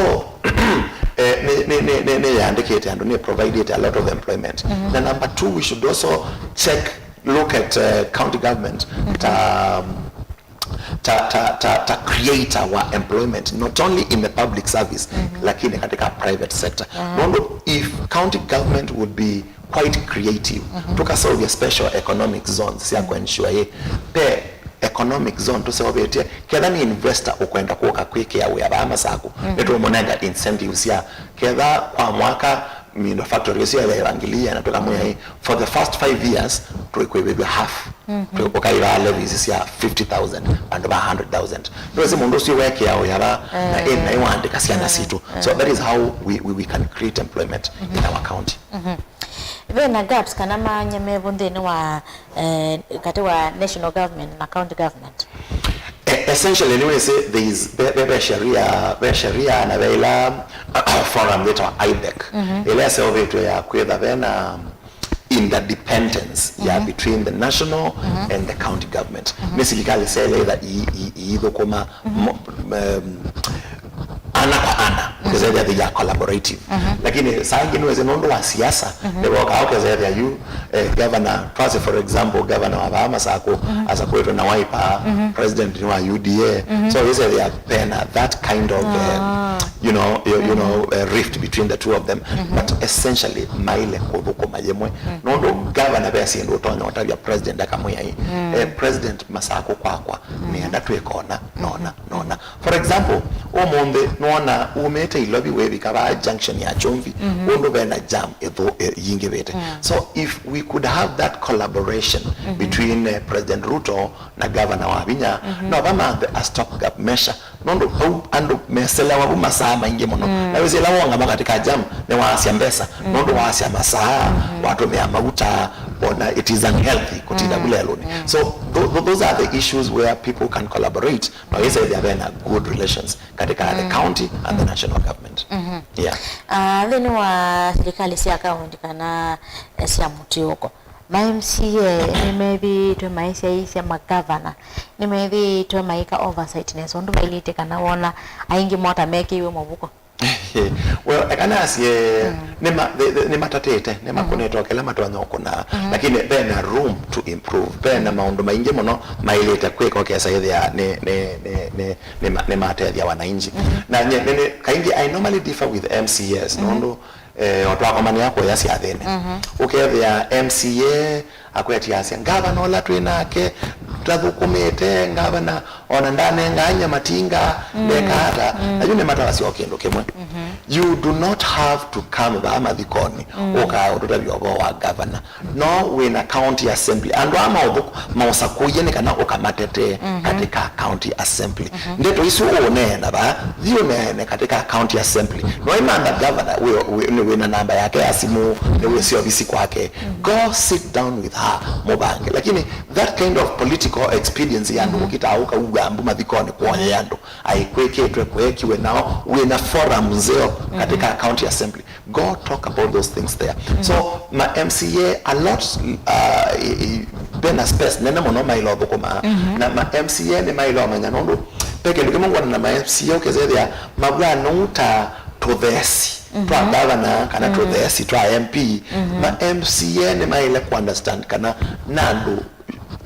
eh, nĩ, nĩ, nĩ, nĩ, nĩyandĩkĩte andũ, nĩ provided a lot of employment. Na number two, we should also check, look at, uh, county government ta, um, ta, ta, ta, ta create our employment, not only in the public service, lakini katika private sector. Nũndũ if county government would be quite creative, tũkaseũvya special economic zones sya kũensure ĩ pe economic zone tũseũvĩtye, ketha nĩ investor ũkwenda kũka kwĩkĩa wĩa vaa Masaku, nĩtũũmũnenga incentives sya ketha kwa mwaka mindo factory ĩsu yaĩva ngili ĩana, tũkamwĩa ĩ, for the first five years tũikwĩvĩvya half. Tũ- ũkaĩvaa levies sya fifty thousand vandũ va hundred thousand. Nĩwĩsĩ mũndũ ũsu wekĩa wĩa vaa na ĩ naĩ waandĩka syana sitũ. So that is how we, we, we can create employment in our county. Ve na gaps kana maanya mevo nthĩnĩ wa, eh, katĩ wa national government na county government? E- essentially nĩwĩsĩ there is ve- ve- ve sheria ve sheria na ve ila forum yĩtawa IBEC ĩla ĩseũvĩtw'e ya kwĩtha vena interdependence ya between the national and the county government. Nĩ silikalĩ syaĩle ĩtha ii- ii- iithũkũma mo- um, ana kwa ana, ũkĩsethĩa they are collaborative. Lakini saa ingĩ nĩwĩsĩ nũndũ wa siasa nĩvokaa ũkĩsethĩa yu, eh, governor, twasye for example governor wa vaa Masaku asakwĩtwe na Wiper, president nĩ wa U D A. So ũkĩsethĩa vena that kind of, eh, you know, you, you know, eh, rift between the two of them. But essentially maile kũthũkũma yĩmwe. Nũndũ governor ve syĩndũ ũtonya ũtavya president akamwĩa ĩ, eh, president, Masaku kwakwa nĩenda twĩkona nona nona. For example, ũmũnthĩ nũona umĩte Ilovi wĩvika vaa junction ya Chumvi, ũndũ vena jam ĩthũ ĩ- yingĩvĩte. So if we could have that collaboration between, eh, President Ruto na governor Wavinya, no vamanthe a stopgap measure, nũndũ vau andũ meselewa vu masaa maingĩ mũno. Na wĩsĩ ĩla wongama katika jam nĩwaasya mbesa, nũndũ waasya masaa, watũmĩa mauta, ona it is unhealthy kũtinda vu lelũnĩ. So tho- tho- those are the issues where people can collaborate. No ĩsethĩa vena good relations katika the county and the national government. Yeah. Ah, nthĩnĩ wa silikalĩ sya kaunti kana, eh, sya mũtiũko, ma M C A nĩmethĩĩtwe maisyaĩĩsya magavana, nĩmethĩĩtwe maĩka oversight nesa ũndũ vailĩte, kana wona aingĩ mota mekĩiwe mũvuko? Well, eka nasye nĩma- the- the- nĩmatatĩte, nĩmakũnĩte o kĩla matonya ũkũna, lakini vena room to improve. Vena maũndũ maingĩ mũno maĩlĩte kwĩka ũkesa ĩthĩa nĩ- nĩ- nĩ- nĩ- nĩma- nĩmatethya wananchi. Na nye- nĩ- nĩ- kaingĩ I normally differ with M C As nũndũ, eh, o twakomanĩa kũya syathĩnĩ, ũkethĩa M C A akwetya asya, "Ngavana ũla twĩ nake ndathũkũmĩte, ngavana ona ndanengaany'a matinga, ndeka ata?" Na yu nĩmatawasya o kĩndũ kĩmwe. You do not have to come vaa mathikonĩ ũkaa ũtũtavya ũvoo wa ngavana. No wĩna county assembly, andũ aa maũthũk- maũsakũie nĩ kana ũkamatetee katika county assembly. Ndeto isu ũũneena vaa, thi ũneene katika county assembly. No imantha governor wĩ- wĩ- nĩ wĩna namba yake ya simũ, nĩ wĩsĩ ovisi kwake. Go sit down with her, mũvange. Lakini that kind of political expediency ya andũ kũkita ũka uga mbu mathikonĩ kuoye andũ aikwĩkĩtwe kwekiwe nao wĩna forum nzeo katika county assembly. Go talk about those things there. So ma M C A a lot, uh, i- i- vena space nene mũno maĩle ũthũkũma. Na ma M C A nĩ maĩle ũmanya nũndũ ve kĩndũ kĩmwe ngwona na ma M C A ũkĩsethĩa mavw'a nũu ta tũtheesi twa governor kana tũtheesi twa M P. Ma M C A nĩ maĩle kũ understand kana na andũ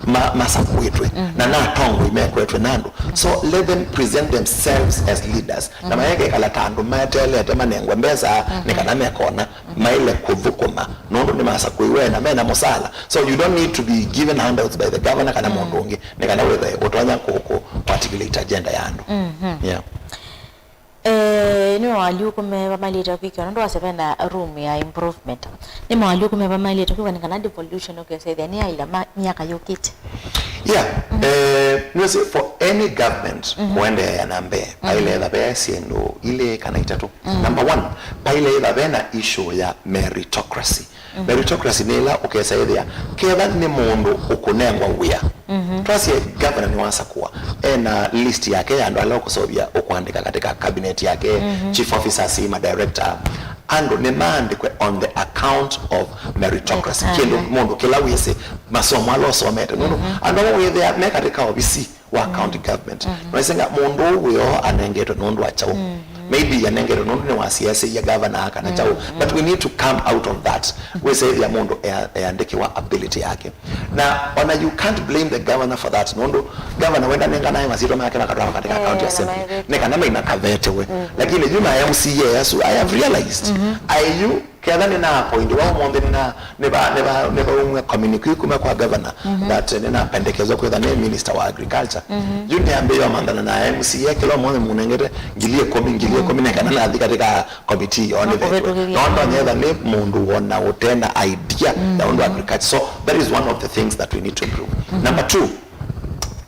ma- masakũĩtwe na na atongoi mekwetwe na andũ. So let them present themselves as leaders na mayekekala ta andũ meteelete manengwe mbesa nĩ kana mekona maĩle kũthũkũma nũndũ nĩmasakũiwe na mena mũsala. So you don't need to be given handouts by the governor kana mũndũ ũngĩ nĩ kana wĩthe ũtonya kũ- kũ- kũ articulate agenda ya andũ. Yeah. Eh, nĩ moalyũku meva mailĩte kwĩkĩwa nũndũ wasya vena room ya improvement? Nĩ moalyũku meva mailĩte kwĩkwa nĩ kana devolution ũkesethĩa nĩ yaĩla ma myaka yũkĩte? Yeah. Eh, nĩwĩsĩ for any government kũendeea na mbee, paĩle etha ve syĩndũ ilĩ kana itatũ. Number one, paĩle etha vena issue ya meritocracy. Meritocracy nĩ ĩla ũkesa ĩthĩa ketha nĩ mũndũ ũkũnengwa wĩa. Twasye governor nĩwasakũa, ena list yake ya andũ ala ũkũseũvya ũkũandĩka katika cabinet yake, chief officers, ma director. Andũ nĩmaandĩkwe on the account of meritocracy. Kĩndũ mũndũ kĩla wĩsĩ masomo ala ũsomete. Nũndũ andũ amwe wĩthĩa me katika ovisi wa county government. Noisenga mũndũ ũũ wĩoo anengetwe nũndũ wa kyaũ? Maybe anengetwe nũndũ nĩwasiasĩie governor kana kyaũ. But we need to come out of that. Wĩsethĩa mũndũ ea- eandĩkĩwa ability yake. Na ona you can't blame the governor for that nũndũ governor wenda nenganae masyĩtwa make makatwara katika county assembly nĩ kana mainakavetewe. Lakini yu ma M C A asu, I have realized, ayu Ketha nĩna appointiwa ũmũnthĩ, nĩna, nĩva, nĩva, nĩvaumw'a communique kuma kwa governor that nĩnapendekezwa kwĩtha nĩ minister wa agriculture. Yu nĩambĩĩe ũmanthana na M C A kĩla ũmũnthĩ mũnengete ngili ĩkũmi, ngili ĩkũmi, na kana nathi katika committee yonethetwe. Makũvĩtũkĩthya. No ndonyetha nĩ mũndũ wona ũtena idea ya ũndũ agriculture. So that is one of the things that we need to improve. Number two,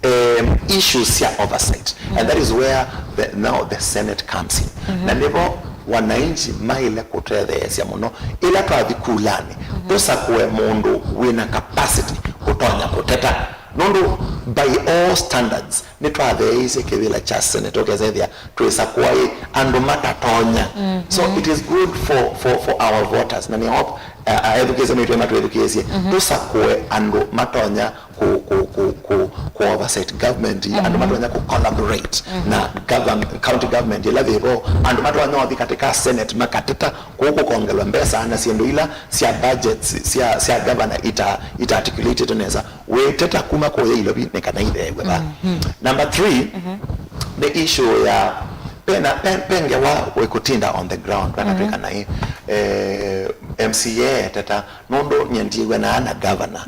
um, issues sya oversight, and that is where the, now the Senate comes in. Na nĩvo wananchi maĩle kũtetheesya mũno ĩla twathi kulanĩ, tũsakũe mũndũ wĩna capacity kũtonya kũteta, nũndũ by all standards nĩtwatheeisye kĩvĩla kya Senate, ũkesethĩa twĩsakũa ĩ andũ matatonya. So it is good for, for, for our voters, na nĩ hope, uh, ethukĩĩsya maitũ matwĩthukĩĩsye, tũsakũe andũ matonya ku, ku, ku, ku, ku oversight government, andũ matonya ku collaborate na govern-, county government ĩla yĩvo, andũ matonya ũthi katika Senate makateta kũu kũkongelwa mbesa na syĩndũ ila sya budgets sya, sya governor ita, ita articulated nesa. Wĩteta kuma kũya Ilovi nĩ kana itheew'e va. Number three, the issue ya pena, pe, pe ngewa wĩkũtinda on the ground, vakatwĩka naĩ, eh, M C A eteta, nũndũ nyie ndiĩw'anaa na governor,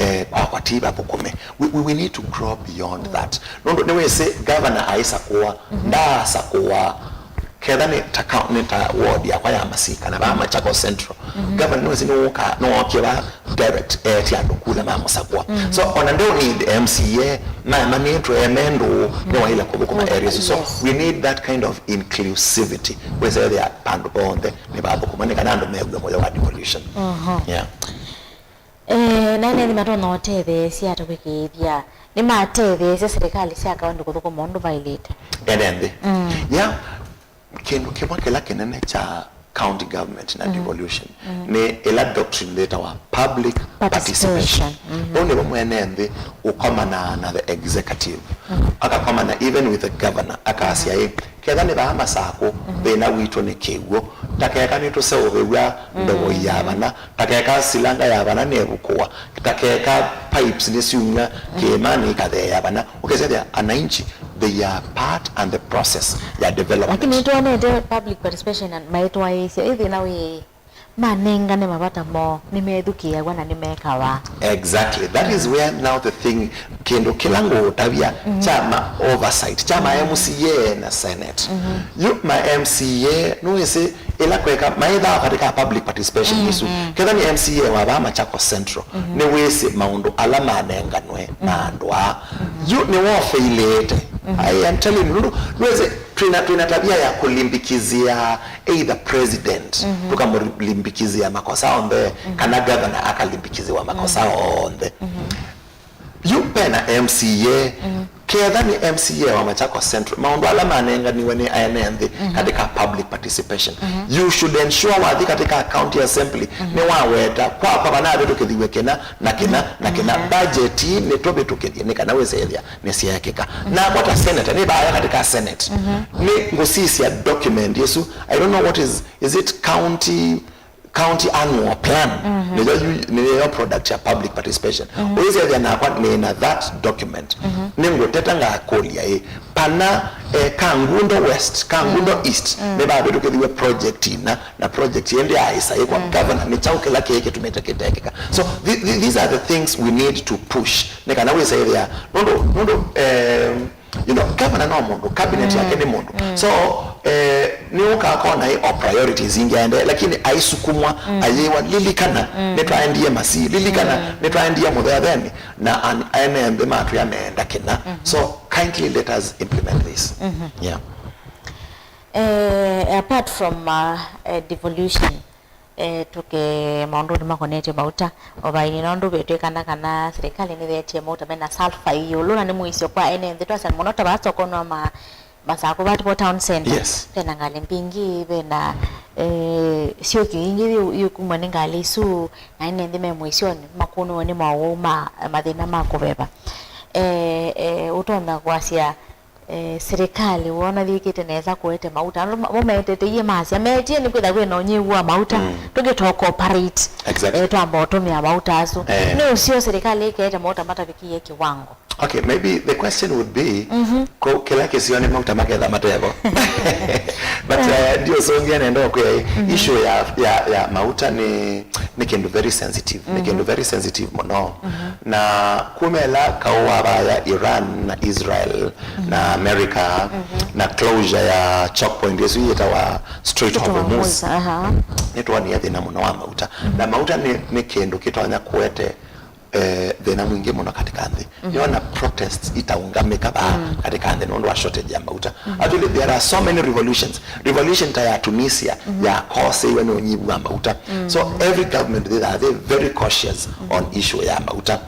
eh, kwakwa ti vathũkũme. We, we, we need to grow beyond that. Nũndũ nĩwĩsĩ governor aisakũa, ndaasakũa ketha nĩ ta coun-, nĩ ta ward yakwa ya Masika, na vaa Machakos Central. Governor nĩwĩsĩ nĩwũka, nĩwookie vaa direct, eetye andũ kula mamũsakũa. So ona ndeu need M C A maemanĩtwe me ndũũ, nĩwaĩle kũthũkũma areas. So we need that kind of inclusivity. Wĩsethĩa vandũ vonthe nĩvathũkũma nĩ kana andũ mew'e mũyo wa devolution. Yeah. Eh, na ene nthĩ matonya ũtetheesya ata kwĩkĩĩthya nĩmatetheesya silikalĩ sya kaũntĩ kũthũkũma ũndũ vaĩlĩte? Ene nthĩ. Yeah. Kĩndũ kĩmwe kĩla kĩnene kya county government na devolution nĩ ĩla doctrine yĩtawa public participation. Ũu nĩvo mwene nthĩ ũkomana na the executive, akakomana even with the governor, akasya ĩ, ketha nĩ vaa Masakũ, thĩna witũ nĩ kĩw'ũ, ta keka nĩtũseũvĩw'a ndovoi ya vana, ta keka silanga ya vana nĩvukũwa, ta keka pipes nĩsyumw'a kĩĩmanĩ ikatheea vana. Ũkesethĩa ananchi, they are part and the process ya development. Lakini nĩtwonete public participation na maitwaĩĩsya ĩ thĩna wĩ manengane mavata moo, nĩmethukĩĩaw'a na nĩmekawa. Exactly. That is where now the thing, kĩndũ kĩla ngũũtavya kya ma oversight, kya ma M C A na Senate. Yu ma M C A, nũĩsĩ ĩla kweka maĩthaa katika public participation ĩsu. Ketha nĩ M C A wa vaa Machakos Central, nĩwĩsĩ maũndũ ala manenganwe na andũ aa. Yu nĩwofeilĩte. I am telling you, nũndũ nũĩsĩ twĩna, twĩna tabia ya kũlimbikizia either president, tũkamũlimbikizia makosa onthe, kana governor akalimbikiziwa makosa onthe. Yu pena M C A, ketha nĩ M C A wa Machakos Central, maũndũ ala manenganiwe nĩ ene nthĩ katika public participation. You should ensure wathi katika county assembly, nĩwaweta kwakwa vanavĩtũkĩthiwe kĩna na kĩna na kĩna, budget ii nĩtũvĩtũkĩthye nĩ kana wĩsethĩa nĩsyeekĩka. Nakwa ta senator, nĩ vaya katika Senate, nĩ ngũsisya document ĩsu. I don't know what is, is it county, county annual plan? Nĩyo yu, nĩyo product ya public participation. Ũyĩsethĩa nakwa nĩna that document. Nĩngũteta ngakũlya ĩ, pana, eh, Kangundo West, Kangundo East, nĩvavĩtũkĩthiwe project ina, na project ĩndĩ yaaĩsa ĩkwa governor, nĩ kyaũ kĩla kĩĩ kĩtumĩte kĩtekĩka? So th-, th-, these are the things we need to push nĩ kana wĩsethĩa, nũndũ, nũndũ, eh, you know, governor no mũndũ, cabinet yake nĩ mũndũ. So eh, nĩ ũkakona ĩ o priorities ingĩ aendee, lakini aisukumwa, ayĩwa, lilikana nĩtwaendie Masii, lilikana nĩtwaendie Mũthetheni, na an-, ene nthĩ matwĩa meenda kĩna. So kindly let us implement this. Yeah. Eh, apart from, uh, eh, devolution, eh, tũke maũndũnĩ makonetye mauta, ũvainĩ nũndũ vĩtwĩkana kana silikalĩ nĩvetie mauta mena sulfur ĩũlũ, na nĩ mũisyo kwa ene nthĩ, twasya mũno ta vaa Sokoni wa ma-, Masakũ, vativo town center. Yes. Vena ngalĩ mbingĩ, vena, eh, syũkyo ingĩ yu-, yukumwa nĩ ngalĩ isu, na ene nthĩ me mũisyonĩ, makũnĩwe nĩ maũwau ma, eh, mathĩna ma kũveva. Eh, eh, ũtonya kwasya eh, silikalĩ wona yĩkĩte nesa kũete mauta? Andũ ma-, mo meetete iye masya, meetie nĩkwĩtha kwĩna ũnyivu wa mauta, tũkĩtoka operate, exactly, eh, twamba ũtũmĩa mauta asu. Eh. Nĩ ũseo silikalĩ ĩkete mauta matavikĩie kĩwango? Okay, maybe the question would be, ko kĩla kĩsio nĩ mauta maketha matevo. But uh, ndio songia nenda kwĩa issue ya, ya, ya mauta nĩ, nĩ kĩndũ very sensitive, nĩ kĩndũ very sensitive mũno. Na kumela kau wa vaya Iran na Israel na America na closure ya choke point ĩsu yĩtawa Strait of Hormuz, nĩtwonie thĩna mũno wa mauta. Na mauta nĩ, nĩ kĩndũ kĩtonya kũete eh, thĩna mwingĩ mũno katika nthĩ. Nĩona protests itaũngamĩka vaa katika nthĩ nũndũ wa shortage ya mauta. Actually, there are so many revolutions. Revolution ta ya Tunisia yakoseiwe nĩ ũnyivu wa mauta. So every government they are they very cautious on issue ya mauta.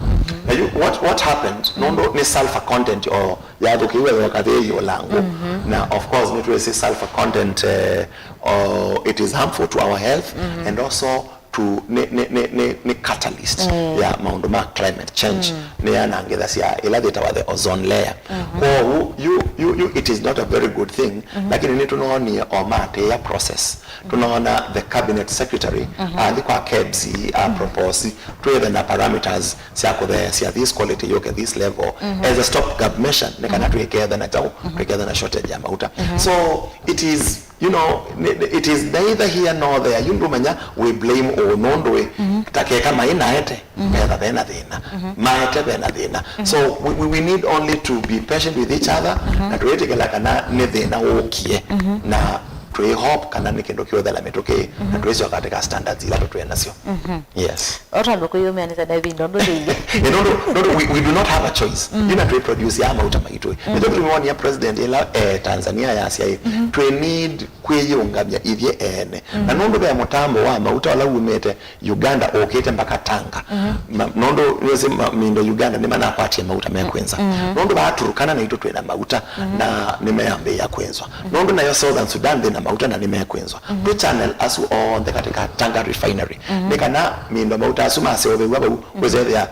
Na you, what, what happened? Nũndũ nĩ sulfur content o yathũkĩiwe yoka thĩ yĩũlangũ. Na of course nĩtwĩsĩ sulfur content eh, oh, it is harmful to our health and also to nĩ, nĩ, nĩ, nĩ, nĩ catalyst ya maũndũ ma climate change. Nĩ yanangĩthasya ĩla yĩtawa the ozone layer. Kwoou yu, yu, yu, it is not a very good thing, lakini nĩtũnoonie o maatĩĩa process. Tũnoona the cabinet secretary athi kwa kebs a propose twĩthe na parameters sya kũtheesya this quality yũke this level as a stop gap measure, nĩ kana twĩkethe na kyaũ, twĩkethe na shortage ya mauta. So it is You know, ni- ni- it is neither here nor there. Yu ndũmanya we blame ũ nũndũ ĩ ta keka mai naete metha vena thĩna, maete vena thĩna. So we, we, we need only to be patient with each other na twĩtĩkĩla kana nĩ thĩna wũkie na twĩ hope kana nĩ kĩndũ kĩũthela mĩtũkĩ na twĩsyoka katika standards ila tũtwĩ nasyo. Yes. Ũtambwe kwĩyũmĩanĩsya na ĩvinda ũndũ yĩilye. Ĩ, nũndũ, nũndũ we, we do not have a choice. Yu na twĩ produce ya mauta maitũ. Nĩkyo tũmwonia president ĩla eh, Tanzania yasya ĩ, twĩ need kwĩyĩũngamya ithyĩ ene. Na nũndũ ve mũtambo wa mauta ũla wumĩte Uganda ũkĩte mpaka Tanga. Ma- Nũndũ nĩsĩ ma- mindo Uganda nĩmanakwatie mauta mekwĩnza. Nũndũ vaa Turkana naitũ twĩ na mauta na nĩmeambĩĩa kwĩnzwa. Nũndũ nayo Southern Sudan ndĩ na mauta na nĩmekwĩnzwa. Twĩ channel asu onthe katika Tanga refinery. Nĩ kana mindo mauta asu maseũvĩw'a vau, wĩsethĩa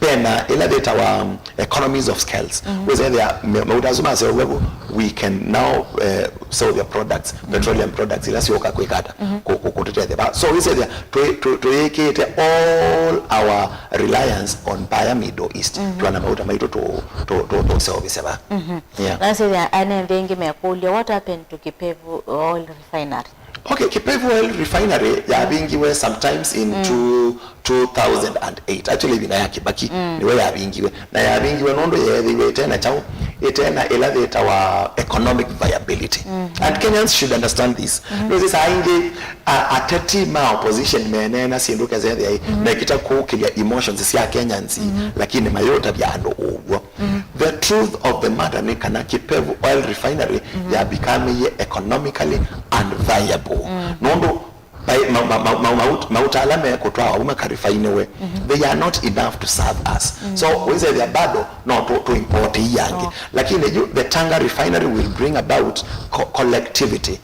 pena ĩla yĩtawa um, economies of scales. Wĩsethĩa me- mauta asu maseũvĩw'a vau, we can now uh, sell their products, petroleum products ila syoka kwĩkata kũ- kũ- kũtũtethya vaa. So wĩsethĩa twĩ- twĩ- twĩyĩkĩĩte all our reliance on vaya Middle East. Twana mauta maitũ tũ- tũ- tũ- tũseũvĩsya vaa. Yeah. Nasĩthĩa ene nthĩ ĩngĩ mekũlya, what happened to Kipevu Oil Refinery? Okay, Kipevu Oil Refinery yavingiwe sometimes in two, two thousand and eight. Actually, ĩvinda ya Kibaki nĩwe yavingiwe. Na yavingiwe nũndũ yeethĩiwe ĩtena kyaũ, ĩtena ĩla yĩtawa economic viability. And Kenyans should understand this. Nũsĩ saa ingĩ a- ateti ma opposition meneena syĩndũ kesethĩa mekĩta kũũkĩlya emotions sya Kenyans, lakini mayũtavya andũ ũw'o. The truth of the matter nĩ kana Kipevu Oil Refinery yabikamĩie economically unviable. Nũndũ pai- ma- ma- ma- ma- maut- mauta ala mekũtwawa uma karifainiwe, they are not enough to serve us. So wĩsethĩa bado no tũ- tũimport ii angĩ. Lakini yu the Tanga refinery will bring about co- collectivity.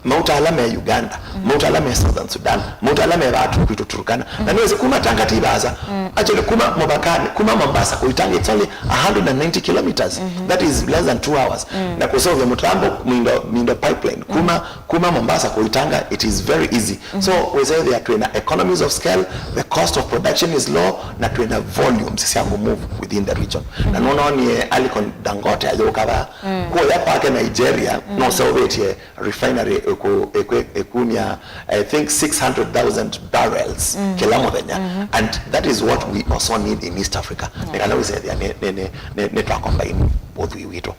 Mauta ala me Uganda, mauta ala me Southern Sudan, mauta ala me vaa tu kwitũ Turkana. Na nĩwĩsĩ kuma Tanga ti vaasa. Actually, kuma mũvakanĩ, kuma Mombasa kũitanga, it's only a hundred and ninety kilometers. That is less than two hours. Na kũseũvya mũtambo, Mindo, Mindo pipeline, kuma, kuma Mombasa kũitanga, it is very easy. So wĩsethĩa twĩ na economies of scale, the cost of production is low, na twĩ na volumes sya kũ move within the region. Na nũnonie Aliko Dangote ayũka vaa, kũya kwake Nigeria, no seũvĩtye refinery ĩkũ- ĩkwĩ- ĩkumya, I think, six hundred thousand barrels kĩla mũthenya. And that is what we also need in East Africa. Nĩ kana wĩsethĩa nĩ- nĩ- nĩ- nĩ- nĩtwakombaini ũthwii witũ.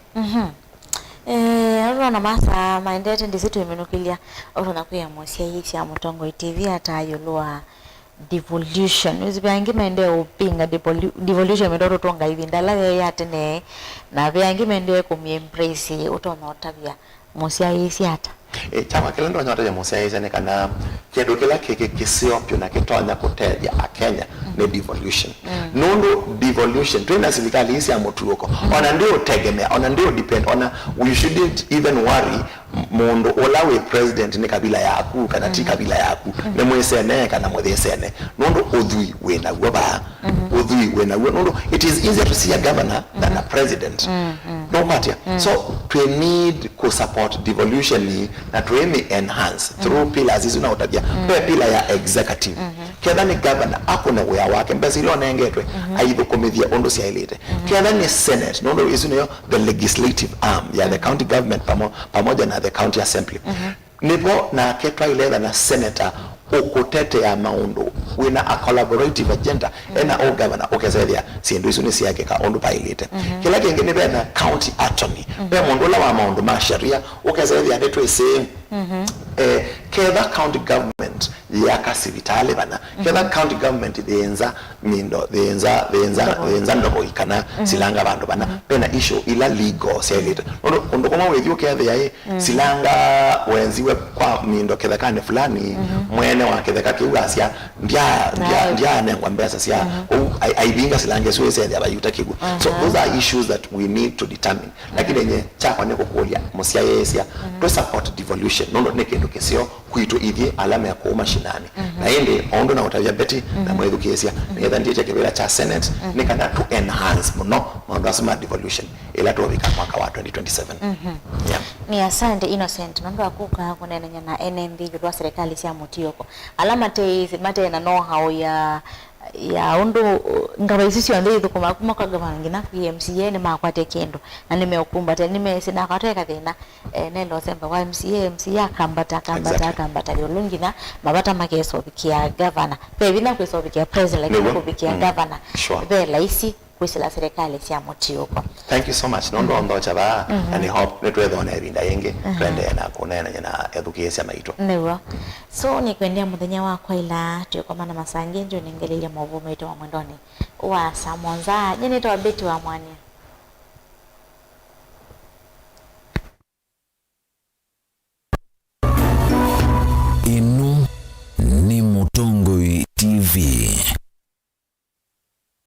Eh, ũtonya masa maendete ndĩsĩ twĩminũkĩlya, ũtonya kwĩa mũsyaĩĩsya Mũtongoi T V ata ĩũlũ wa devolution? Nĩwĩsĩ ve angĩ maendee ũpinga devolu- devolution, mĩtoo tũtũnga ĩvinda ĩla yaĩ ya tene, na ve angĩ maendee kũmĩ embrace. Ũtonya ũtavya mũsyaĩĩsya ata? E, kyakwa kĩla ndonya ũtavya mũsyaĩĩsya nĩ kana kĩndũ kĩla kĩkĩ kĩseo vyũ na kĩtonya kũtethya Akenya nĩ devolution. Nũndũ devolution, twĩ na silikalĩ ii sya mũtuũko, ona ndĩ ũtegemea, ona ndĩ ũdepend, ona we shouldn't even worry mũndũ ũla wĩ president nĩ kabila yaku kana ti kabila yaku, nĩ mwĩsene kana mũthĩsene, nũndũ ũthwii wĩ naw'o vaa. Ũthwii wĩ naw'o, nũndũ it is easier to see a governor than a president. Nũkwatya? So twĩ need kũ support devolution ii na twĩmĩ enhance through pillars isu na ũtavya. Ve pillar ya executive. Ketha nĩ governor, akũne wĩa wake, mbesa ila ũnengetwe, aithũkũmĩthye ũndũ syaĩlĩte. Ketha nĩ senate, nũndũ ĩsu nĩyo the legislative arm ya the county government pamo-, pamoja na the county assembly. Nĩvo nake twaĩle etha na senator ũkũtetea maũndũ wĩna a collaborative agenda, ena ũ governor, ũkesethĩa syĩndũ isu nĩsyakĩka ũndũ vaĩlĩte. Kĩla kĩngĩ nĩ vena county attorney, ve mũndũ ũla wa maũndũ ma sheria, ũkesethĩa nĩtwĩsĩ, eh, ketha county government yaka sivitalĩ vana, ketha county government yĩnza mindo, yĩnza, yĩnza, yĩnza ndovoi kana silanga vandũ vana, vena issue ila legal syaĩlĩte. Nũndũ kũndũ kũmwe wĩthi ũkethĩa ĩ, silanga wenziwe kwa mindo kĩthekanĩ fulani, mwene wa kĩtheka kĩu asya, "Ndya-, ndya-, ndyanengwa mbesa sya ũu," ai-, aivinga silanga ĩsu ĩsethĩa vayuta kĩw'ũ. So those are issues that we need to determine. Lakini nye kyakwa nĩ kũkũlya mũsyaĩĩsya, tũ support devolution, nũndũ nĩ kĩndũ kĩseo kwitũ ithyĩ ala me kũu mashinani. Na ĩndĩ, o ũndũ na ũtavya Betty na mwĩthukĩĩsya, nĩetha ndiĩtye kĩvĩla kya Senate, nĩ kana tũ enhance mũno maũndũ asu ma devolution ĩla tũũvika mwaka wa twenty twenty-seven. Yeah. Nĩ asante Innocent nũndũ wa kũka kũneenany'a na ene nthĩ ĩũlũ wa serikali sya mũtiũko. Ala mate, mate na know-how ya, ya ũndũ, uh, ngava isu syonthe ithũkũmaa kuma kwa gavana nginya kwĩ M C A nĩmakwate kĩndũ na nĩmeũkumbatĩa, nĩmeesĩ nakwa tweka thĩna, eh, nenda ũsemba wa M C A, M C A akambata, akambata, akambata ĩũlũ nginya mavata makesovikĩa gavana. Ve vinya kwĩsovikĩa president, lakini kũvikĩa gavana ve laisi kwĩsĩla serikali sya mũtiũko. Thank you so much. Nũndũ wa nthokya vaa, na nĩ hope nĩtwethĩwa na ĩvinda yĩngĩ twendee na kũneenany'a na ethukĩĩsya maitũ. Nĩw'o. So, nĩkwendea mũthenya wa kwaĩla twĩkomana masaa angĩ, ndio nĩngeleile maũvoo maitũ wa mwendonĩ wa saa mũonza. Nyie nĩtawa Betty wa Mwania.